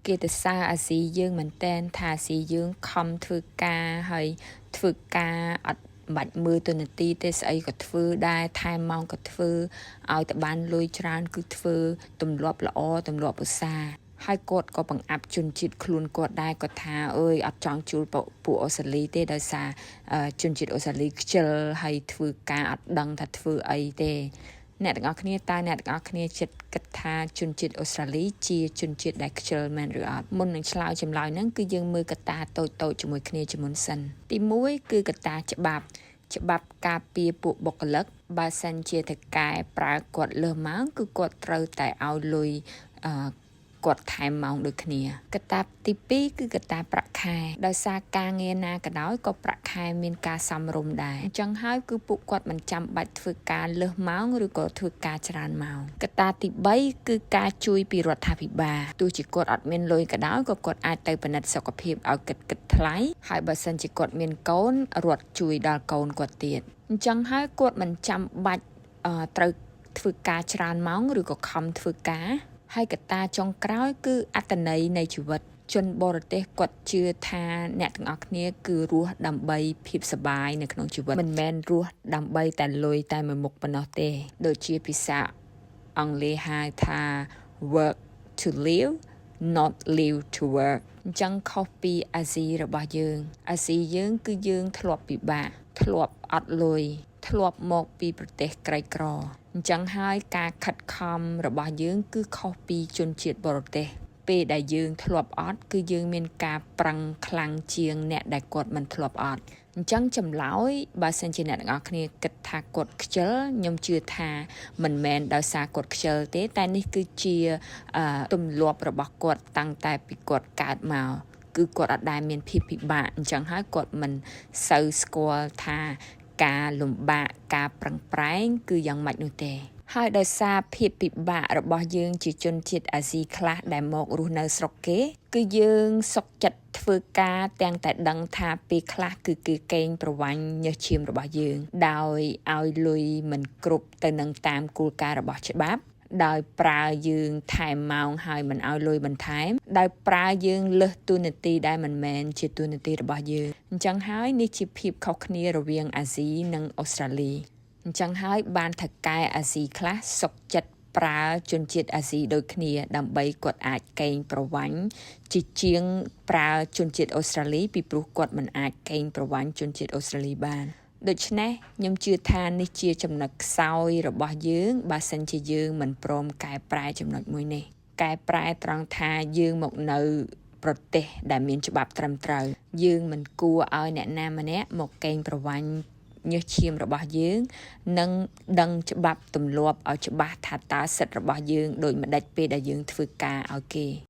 គេទៅសើអាស៊ីយើងមែនតែនថាអាស៊ីយើងខំធ្វើការហើយធ្វើការអត់បាច់មើលតួនាទីទេស្អីក៏ធ្វើដែរថែមម៉ោងក៏ធ្វើឲ្យតែបានលុយច្រើនគឺធ្វើទម្លាប់ល្អទម្លាប់ឧស្សាហ៍ហើយគាត់ក៏បង្អាប់ជនជាតិខ្លួនគាត់ដែរគាត់ថាអើយអត់ចង់ជួលពួកអូស្ត្រាលីទេដោយសារជនជាតិអូស្ត្រាលីខ្ជិលហើយធ្វើការអត់ដឹងថាធ្វើអីទេអ្នកទាំងអស់គ្នាតើអ្នកទាំងអស់គ្នាចិត្តគិតថាជនជាតិអូស្ត្រាលីជាជនជាតិដែលខ្ជិលមែនឬអត់មុននឹងឆ្លើយចម្លើយហ្នឹងគឺយើងមើលកត្តាតូចៗជាមួយគ្នាជាមុនសិនទី1គឺកត្តាច្បាប់ច្បាប់ការពារពួកបុគ្គលិកបើសិនជាថៅកែប្រើគាត់លើសម៉ោងគឺគាត់ត្រូវតែឲ្យលុយអឺគាត់ថែមម៉ោងដូចគ្នាកត្តាទី2គឺកត្តាប្រាក់ខែដោយសារការងារណាក៏ដោយក៏ប្រាក់ខែមានការសមរម្យដែរអញ្ចឹងហើយគឺពួកគាត់មិនចាំបាច់ធ្វើការលើសម៉ោងឬក៏ធ្វើការច្រើនម៉ោងកត្តាទី3គឺការជួយពីរដ្ឋាភិបាលទោះជាគាត់អត់មានលុយក៏ដោយក៏គាត់អាចទៅពិនិត្យសុខភាពឲ្យគិតគិតថ្លៃហើយបើសិនជាគាត់មានកូនរដ្ឋជួយដល់កូនគាត់ទៀតអញ្ចឹងហើយគាត់មិនចាំបាច់ត្រូវធ្វើការច្រើនម៉ោងឬក៏ខំធ្វើការហើយកត្តាចុងក្រោយគឺអត្តន័យនៃជីវិតជនបរទេសគាត់ជឿថាអ្នកទាំងអស់គ្នាគឺរស់ដើម្បីភាពសប្បាយនៅក្នុងជីវិតមិនមែនរស់ដើម្បីតែលុយតែមួយមុខប៉ុណ្ណោះទេដូចជាភាសាអង់គ្លេសហៅថា work to live, not live to work. អញ្ចឹងខុសពីអាស៊ីរបស់យើងអាស៊ីយើងគឺយើងធ្លាប់ពិបាកធ្លាប់អត់លុយធ្លាប់មកពីប្រទេសក្រីក្រអញ្ចឹងហើយការខិតខំរបស់យើងគឺខុសពីជនជាតិបរទេសពេលដែលយើងធ្លាប់អត់គឺយើងមានការប្រឹងខ្លាំងជាងអ្នកដែលគាត់មិនធ្លាប់អត់អញ្ចឹងចម្លើយបើសិនជាអ្នកទាំងអស់គ្នាគិតថាគាត់ខ្ជិលខ្ញុំជឿថាមិនមែនដោយសារគាត់ខ្ជិលទេតែនេះគឺជាទម្លាប់របស់គាត់តាំងតែពីគាត់កើតមកគឺគាត់អត់ដែលមានភាពពិបាកអញ្ចឹងហើយគាត់មិនសូវស្គាល់ថាការលំបាកការប្រឹងប្រែងគឺយ៉ាងម៉េចនោះទេហើយដោយសារភាពពិបាករបស់យើងជាជនជាតិអាស៊ីខ្លះដែលមករស់នៅស្រុកគេ គឺយើងសុខចិត្តធ្វើការទាំងតែដឹងថាពេលខ្លះគឺគេកេងប្រវ័ញ្ចញើសឈាមរបស់យើង ដោយឲ្យលុយមិនគ្រប់ទៅនឹងតាមគោលការណ៍របស់ច្បាប់ដោយប្រើយើងថែមម៉ោងហើយមិនឲ្យលុយបន្ថែមដោយប្រើយើងលើសតួនាទីដែលមិនមែនជាតួនាទីរបស់យើងអញ្ចឹងហើយនេះជាភាពខុសគ្នារវាងអាស៊ីនិងអូស្ត្រាលីអញ្ចឹងហើយបានថៅកែអាស៊ីខ្លះសុខចិត្តប្រើជនជាតិអាស៊ីដូចគ្នាដើម្បីគាត់អាចកេងប្រវ័ញ្ចជាជាងប្រើជនជាតិអូស្ត្រាលីពីព្រោះគាត់មិនអាចកេងប្រវ័ញ្ចជនជាតិអូស្ត្រាលីបានដូច្នេះខ្ញុំជឿថានេះជាចំណុចខ្សោយរបស់យើងបើសិនជាយើងមិនព្រមកែប្រែចំណុចមួយនេះកែប្រែត្រង់ថាយើងមកនៅប្រទេសដែលមានច្បាប់ត្រឹមត្រូវយើងមិនគួរឲ្យអ្នកណាម្នាក់មកកេងប្រវ័ញ្ចញើសឈាមរបស់យើងនិងដឹងច្បាប់ទម្លាប់ឲ្យច្បាស់ថាតើសិទ្ធិរបស់យើងដូចម្ដេចពេលដែលយើងធ្វើការឲ្យគេ។